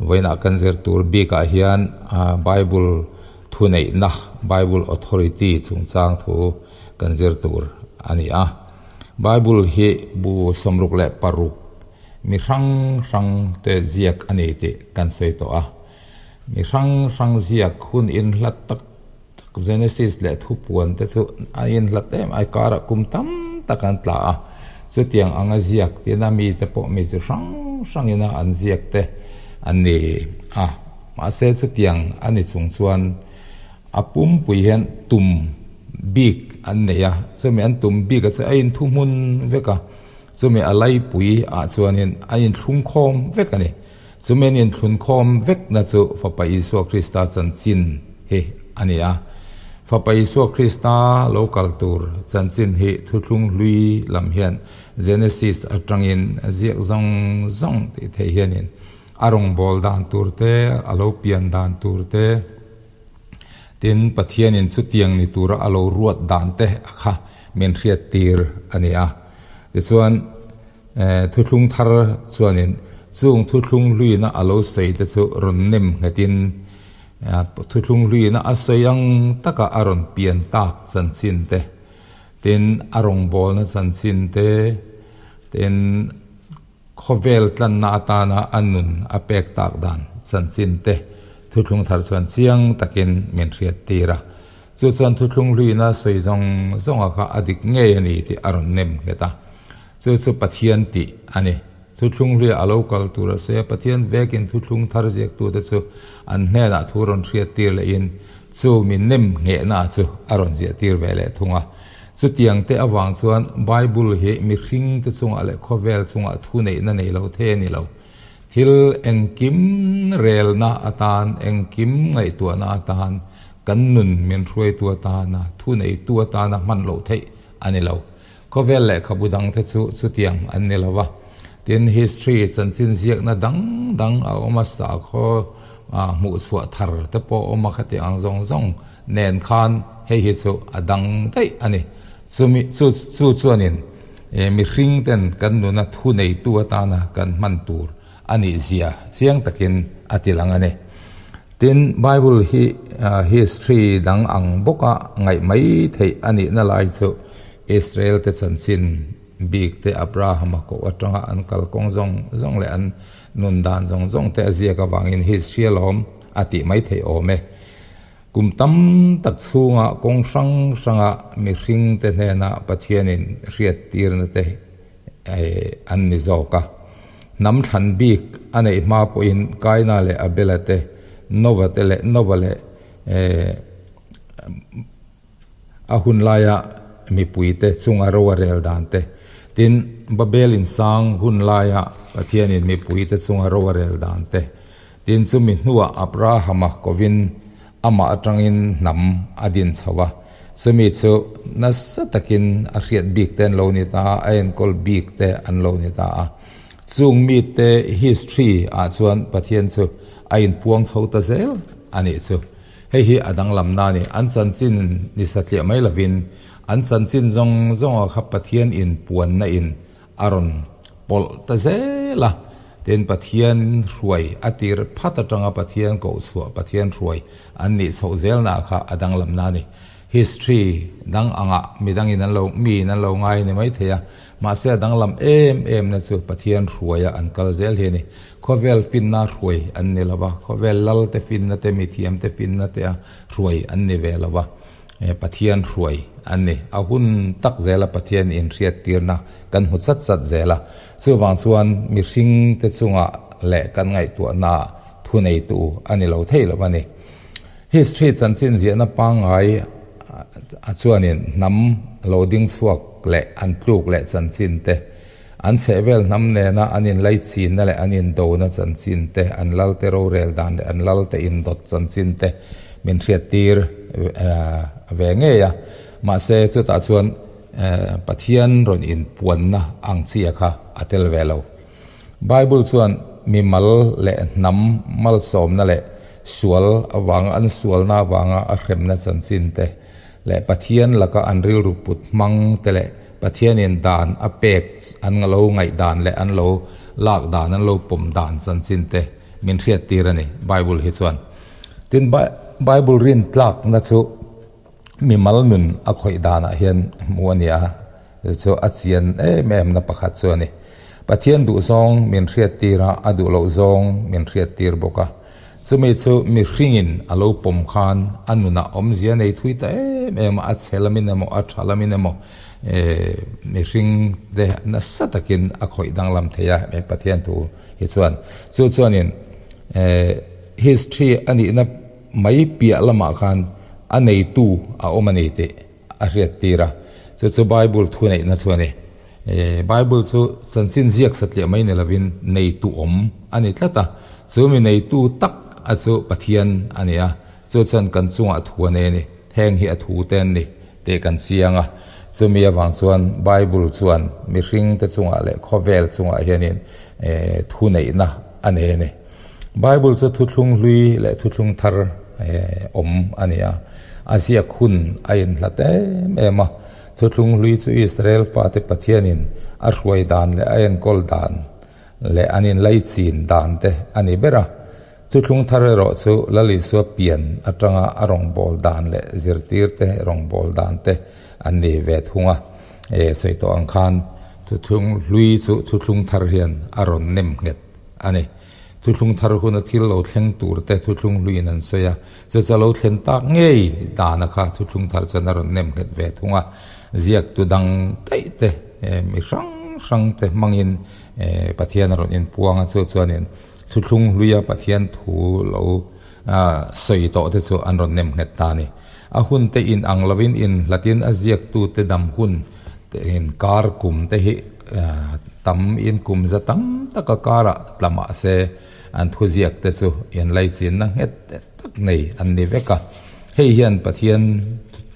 Vawiinah kan zir tur bikah hian Bible thuneihna, Bible authority chungchang thu kan zir tur a ni a. Bible hi bu 66 mi hrang hrang te ziak a ni tih kan sawi tawh a. Mi hrang hrang ziak hun inhlat tak tak Genesis leh thupuan te chu a inhlat em a karah kum tam tak an tla a. Chutiang anga ziak tina mite pawh mi chi hrang hrangina an ziak te an ni a. Mahse chutiang a ni chung chuan a pumpui hian tum bik an nei a, chumi an tum bik a chu a inthuhmun vek a, chumi a laipui ah chuanin a inthlung khawm vek a ni. Chumi an inthlun khawm vek na chu Fapa Isua Krista chanchin hi a ni a. Fapa Isua Krista lo kal tur chanchin hi thuthlung hlui lam hian Genesis atangin ziak zawng zawng tih theih hianin a rawngbâwl dan tur te, a lo pian dan tur te, tin Pathianin chutiang ni tura a lo ruat dan te a kha min hriattir a ni a. Tichuan, thuthlung thar chuanin chung thuthlung hluina a lo sawi te chu rawn nem nghetin thuthlung hluina a sawi ang taka a rawn pian tak chanchin te, tin a rawngbâwlna chanchin te, tin Khawvel tlanna atana a nun a pek tak dan chanchin te thuthlung thar chuan chiang takin min hriat tir a. Chu chuan thuthlung hluina sawi zawng zawnga kha a dik ngei a ni tih a rawn nem nghet a. Chu chu Pathian tih a ni. Thuthlung hluia a lo kal tur a sawi a, Pathian vekin thuthlung thar ziaktute chu an hnenah thu rawn hriat tir lehin chu mi nem nghehna chu a rawn ziah tir ve leh thung a. Chutiang te avang chuan Bible hi mihring te chungah leh khawvel chungah thuneihna nei lo thei a ni lo. Thil engkim relna atan, engkim ngaihtuahna atan, kan nun min hruaitu atana, thuneitu atana hman loh theih a ni lo. Khawvel lehkhabu dang te chu chutiang an ni lo va. Tin, history chanchin ziakna dang dang a awm a, sakhaw hmuhchhuah thar te pawh a awm a, khatiang ang zawng zawng nen khan hei hi chu a dang daih a ni. Chumi chu chu chuanin mihring ten kan nuna thu neitu atana kan hman tur a nih zia chiang takin a ti lang a ni. Tin, Bible hi history dang ang bawka ngaih mai theih a nihna lai chu Israel te chanchin bik te Abrahama koh atanga an kalkawng zawng zawng leh an nun dan zawng zawng te a ziak avangin history alawm a tih mai theih awm e. Kum tam tak chhunga kawng hrang hranga mihringte hnena Pathianin hriattirna te an ni zawk a. Hnam thlan bik a neih hma pawhin Kaina leh Abela te, Nova te leh Nova leh a hun laia mipuite chunga ro a rel dan te, tin Babel insang hun laia Pathianin mipuite chunga ro a rel dan te, Tin, chumi hnuah Abrahama kovin amah atangin hnam a din chho a, chumi chu nasa takin a hriat bik te an lo ni ta a, a enkawl bik te an lo ni ta a. Chung mite history ah chuan Pathian chu a inpuang chho ta zel a nih chu. Hei hi a danglamna a ni. An chanchin ni satliah mai lovin an chanchin zawng zawnga kha Pathian inpuanna in a rawn pawlh ta zel a, tin Pathian hruai a tir phat atanga Pathian kohchhuah Pathian hruai an nih chhoh zelna kha a danglamna a ni. History dang angah midangin an lo miin an lo ngai ni maithei a, mahse a danglam em em na chu Pathian hruaia an kal zel hi a ni. Khawvel finna hruai an ni lo va, khawvel lalte finna te mithiamte finna te a hruai an ni ve lo va. Pathian hruai an ni. A hun tak zela Pathian inhriattirna kan hmu chat chat zel a. Chuvang chuan mihringte chungah leh kan ngaihtuahna thuneitu a ni lo thei lo a ni. History chanchin ziahna pangngai a chuanin hnam lo ding chhuak leh an tluk leh chanchin te, an chhehvel hnam nena an inlaichinna leh an indona chanchin te, an lalte rorel dan leh an lalte indawt chanchin te min hriattir ve ngei a. Mahse chutah chuan Pathian rawn inpuanna ang chia kha a tel ve lo. Bible chuan mimal leh hnam malsawmna leh sual avanga an sualna avanga a hremna chanchin te leh Pathian laka an rilru put hmang te leh Pathianin dan a pek an lo ngaih dan leh an lo lak dan an lo pawm dan chanchin te min hriattir a ni Bible hi chuan. Tin, Bible rin tlakna chu mimal nun a khawih danah hian hmuh a ni a, chu chu a chian em em na pakhat chu a ni. Pathian duh zawng min hriattir a, a duh loh zawng min hriattir bawk a. Chumi chu mihringin a lo pawm khan a nunah awmzia nei thui ta em em a, a chhe lamin emaw a tha lamin emaw mihring te nasa takin a khawih danglam thei a he Pathian thu hi chuan. Chu chuanin history a nihna mai piah lamah khan a neitu a awm a ni tih a hriattir a, chu chu Bible thuneihna chu a ni. Bible chu chanchin ziak satliah mai ni lovin neitu awm a ni tlat a, chu mi neitu tak a chu Pathian a ni a, chu chuan kan chungah thu a nei a ni, heng hi a thu te an ni tih kan chiang a, chumi avang chuan Bible chuan mihring te chungah leh khawvel chungah hianin thuneihna a nei a ni. Bible chu thuthlung hlui leh thuthlung thar awm a ni a, a ziak hun a inhlat em em a. Thuthlung hlui chu Israel fate Pathianin a hruai dan leh a enkawl dan leh an inlaichin dan te a ni ber a. Thuthlung thar erawh chu Lal Isua pian atanga a rawngbâwl dan leh zirtirte rawngbâwl dan te an ni ve thung a. Sawi tawh ang khan thuthlung hlui chu thuthlung thar hian a rawn nem nghet a ni. Thuthlung thar huna thil lo thleng tur te thuthlung hluiin an sawi a, chu chu a lo thlen tak ngei dana kha thuthlung thar chuan a rawn nem nghet ve thung a. Ziaktu dang daih te mi hrang hrang te hmangin Pathian a rawn inpuang a, chu chuanin thuthlung hluia Pathian thu lo sawi tawh te chu an rawn nem nghet ta a ni. A hun te inang lovin inhlatin a ziaktu te dam hun inkar kum te hi tam in kum za tam taka karah tla mah se an thuziak te chu inlaichinna nghet tak nei an ni vek a. Hei hian Pathian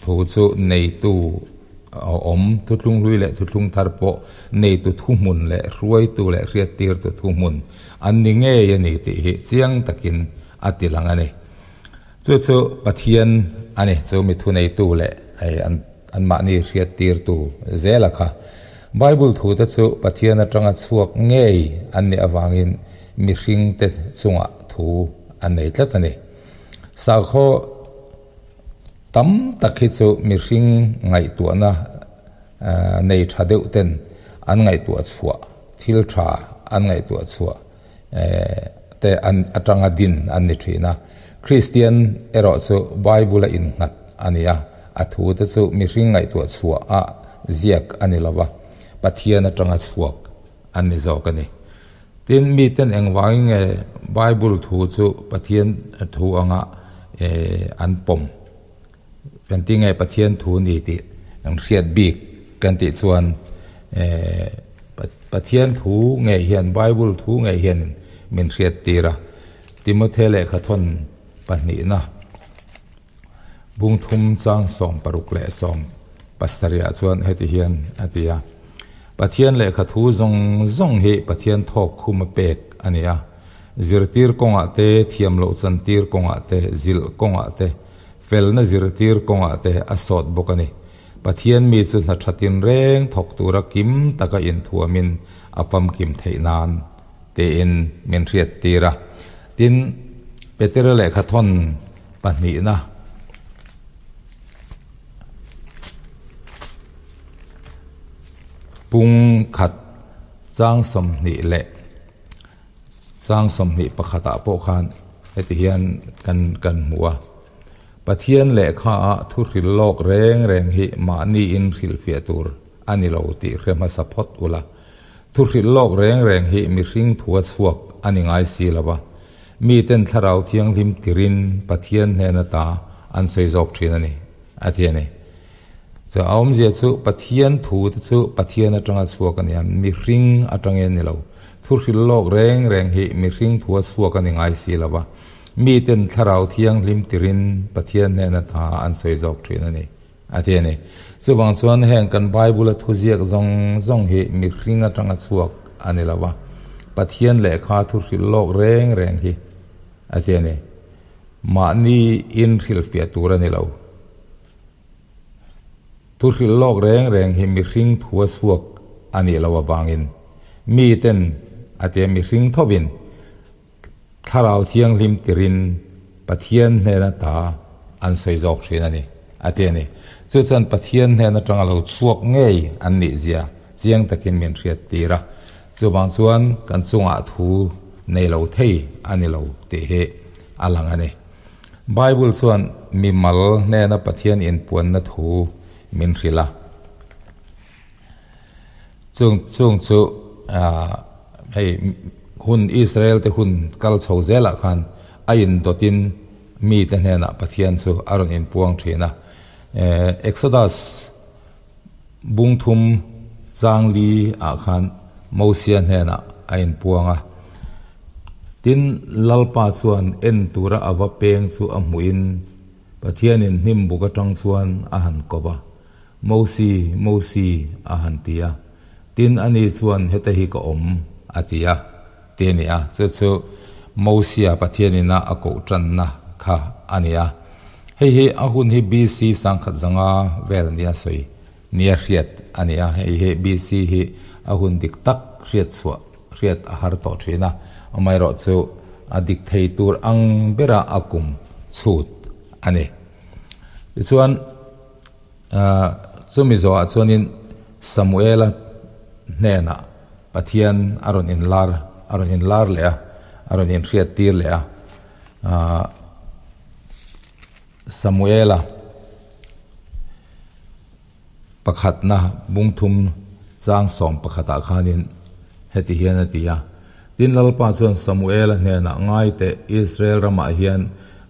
thu chu neitu awm thuthlung hlui leh thuthlung thar pawh neitu thuhmun leh hruaitu leh hriattirtu thuhmun an ni ngei a ni tih hi chiang takin a ti lang a ni. Chu chu Pathian a ni, chu mi thuneitu leh anmahni hriattirtu zela kha. Bible thute chu Pathian atanga chhuak ngei an nih avangin mihringte chungah thu an nei tlat a ni. Sakhaw tam tak hi chu mihring ngaihtuahna nei tha deuh ten an ngaihtuah chhuah, thil tha an ngaihtuah chhuah te an atanga din an ni thin a. Kristian erawh chu Bible a innghat a ni a, a thu te chu mihring ngaihtuah chhuah a ziak a ni lova, Pathian atanga chhuak an ni zawk a ni. Tin, miten engvangin nge Bible thu chu Pathian thu anga an pawm? Kan ti nge Pathian thu ni tih kan hriat bik kan tih chuan Pathian thu ngei hian Bible thu ngei hian min hriat tir a. Timothy lehkhathawn pahnihna bungthum chang 16 leh 17 chuan heti hian a ti a, Pathian lehkha thu zawng zawng hi Pathian thawk khum a pek a ni a. Zirtir kawngah te, thiam loh chantir kawngah te, zilh kawngah te, felna zirtir kawngah te a sawt bawk a ni. Pathian mi chu hna tha tinreng thawk tura kim taka inthuamin a famkim theih nan tiin min hriattir a. Tin, Petera lehkhathawn pahnihna pung khat chang 20 leh Chang 21 ah pawh khan heti hian kan kan hmu a, Pathian lehkha ah thu hrilh lawk reng reng hi mahni in hrilhfiah tur a ni lo tih hre hmasa phawt ula. Thu hrilh lawk reng reng hi mihring thua chhuak a ni ngai si lo va, miten thlarau thianghlim tirin Pathian hnen ata an sawi zawk thin a ni, a ti a ni. Chu a awmzia chu Pathian thu te chu Pathian atanga chhuak a ni a, mihring atangin a ni lo. Thu hrilh lawk reng reng hi mihring thua chhuak a ni ngai si lo va, miten thlarau thianghlim tirin Pathian hnena ta an sawi zawk thin a ni, a ti a ni. Chuvang chuan heng kan Bible-a thuziak zawng zawng hi mihring atanga chhuak a ni lo va, Pathian lehkha thu hrilh lawk reng reng hi, a ti a ni. Mahni in hrilhfiah tur a ni lo. Thu hrilh lawk reng reng hi mihring thua chhuak a nih loh avangin miten a tia mihring thovin. Thlarau Thianghlim tirin Pathian hnen ata an sawi zawk thin a ni, a ti a ni. Chu chuan Pathian hnen atanga lo chhuak ngei an nih zia chiang takin min hriat tir a. Chuvang chuan kan chungah thu nei lo thei a ni lo tih hi a lang a ni. Bible chuan mimal hnena Pathian inpuanna thu min hrilh a. Chung chung chu hei hun Israel te hun kal chho zelah khan a indawtin mite hnenah Pathian chu a rawn inpuang thin a. Exodus bungthum changli ah khan Mosia hnenah a inpuang a. Tin, Lalpa chuan en tura a va peng chu a hmuhin Pathianin hnim buk atang chuan a han ko va. Mosi, Mosi, a han ti a. Tin, ani chuan, Heta hi ka awm, a ti a. Ti a ni a. Chu chu Mosia Pathianin a a koh tanna kha a ni a. Hei hi a hun hi BC sangkhat zanga vel nia sawi nia hriat a ni a. Hei hi BC hi a hun dik tak hriat chhuah hriat a har tawh thin a. Amaherawhchu a dik thei tur ang bera a kum chhut a ni. Tichuan. Chumi zawhah chuanin Samuela hnenah Pathian a rawn inlar a rawn inlar leh a, a rawn inhriat tir leh a. Samuela pakhatna bungthum chang sawm pakhatah khanin heti hian a ti a, Tin Lalpa chuan Samuela hnenah ngai teh Israel ramah hian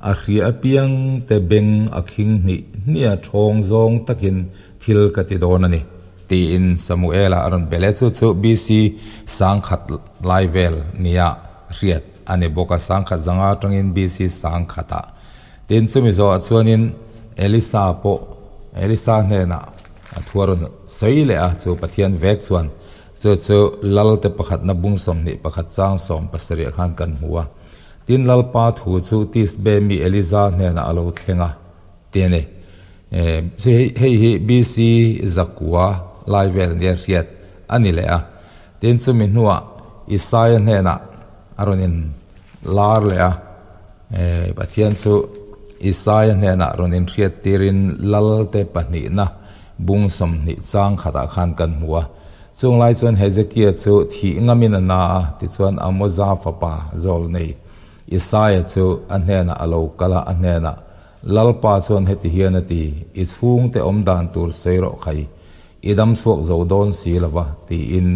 a hria apiang te beng a khing hnih hnih a thawng zawng takin thil ka ti dawn a ni, tiin Samuela a rawn be leh. Chu chu BC sangkhat lai vel nia hriat a ni bawk a, sangkhat zanga atangin BC sangkhatah. Tin chumi zawhah chuanin Elisa pawh Elisa hnenah a thu a rawn sawi leh a, chu Pathian vek chuan Chu chu Lalte pakhatna bung 21 chang 70 khan kan hmu a. Tin Lalpa thu chu Tisbe mi Eliza hnenah a lo thleng a, ti a ni. Hei hi BC zakua lai vel nia hriat a ni leh a. Tin chumi hnuah Isaia hnenah a rawn in lar leh a. Pathian chu Isaia hnenah rawn inhriat tirin Lalte pahnihna bung 20 chang khatah khan kan hmu a. Chung lai chuan Hezekia chu thih ngamin a na a, tichuan Amoza fapa zawl nei Isaia chu a hnenah a lo kal a, a hnenah, Lalpa chuan heti hian a ti, I chhungte awm dan tur sawi rawh khai, I dam chhuak zo dawn si lo va, tiin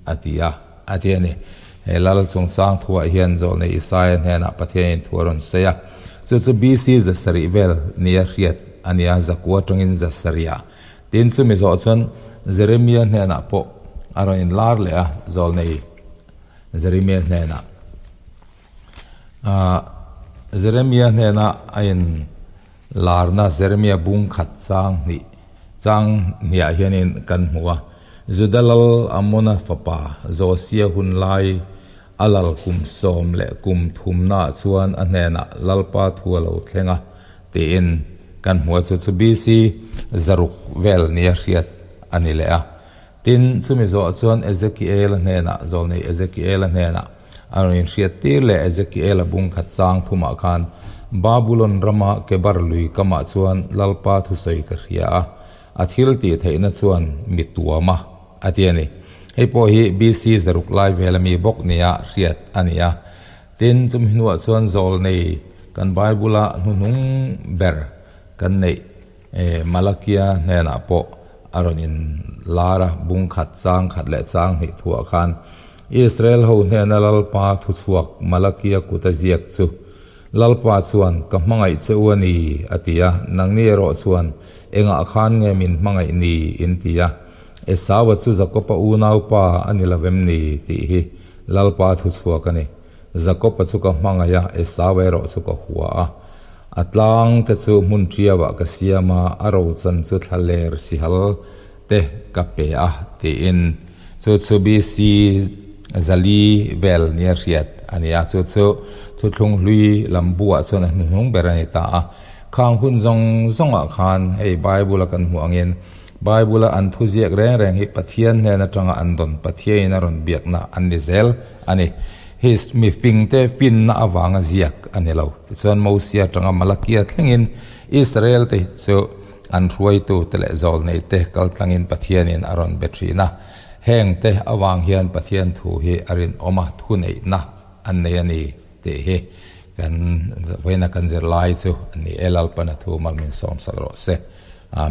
a ti a. A ti a ni. He Lal chungchang thuah hian zawlnei Isaia hnenah Pathianin thu a rawn sawi a. Chu chu BC zasarih vel nia hriat a ni a, zakua atangin zasarihah. Tin, chumi zawh chuan Jeremia hnenah pawh a rawn inlar leh a, zawlnei Jeremia hnenah. Jeremia hnena a inlarna Jeremia bung khat chang hnih chang hniah hianin kan hmu a. Juda lal Amona fapa Josia hun lai a lal kum sawm leh kum thumnaah chuan a hnenah Lalpa thu a lo thleng a tiin kan hmu a, chu chu BC zaruk vel nia hriat a ni leh a. Tin, chumi zawh chuan Ezekiela hnenah, zawlnei Ezekiela hnenah a rawn inhriat tir leh Ezekiela bung khat chang thumah khan, Babulon rama Kebar lui kamah chuan Lalpa thusawi ka hria a, a thil tih theihna chuan mi tuam a, a ti a ni. Hei pawh hi BC zaruk lai vela mi bawk nia hriat a ni a. Tin, chumi hnuah chuan zawlnei kan Bible-a hnuhnung ber kan neih Malakia hnenah pawh a rawn in lar a, bung khat chang khat leh chang hnih thuah khan Israel ho hnena Lalpa thuchhuak Malakia kut a ziak chu Lalpa chuan ka hmangaih che u a ni a ti a, nangni erawh chuan engah khan nge min hmangaih ni in ti a, Esaua chu Jakopa unaupa a ni lo em ni tih hi Lalpa thuchhuak a ni. Jakob-a chu ka hmangaih a, Esau erawh chu ka hua a. A tlang te chu hmun ṭiauah ka siam a, a rochan chu thlaler sihal te ka pe a, tiin chu chu BC zali vel nia hriat a ni a. Chu chu thuthlung hlui lam buah chuan a hnuhnung ber a ni ta a. Khang hun zawng zawngah khan hei Bible-a kan hmuh angin Bible-a an thuziak reng reng hi Pathian hnen atanga an dawn, Pathianin a rawn biakna an ni zel a ni. Hei mi fingte finna avanga ziak a ni lo. Tichuan Mosia atanga Malakia thlengin Israel te hi chu an hruaitu te leh zawlnei te kal tlangin Pathianin a rawn be thin a. Heng te avang hian Pathian thu hi a rinawm a, thuneihna an nei a ni tih hi kan vawiina kan zirlai chu a ni e. Lalpana thu mal min sawmsak rawh se.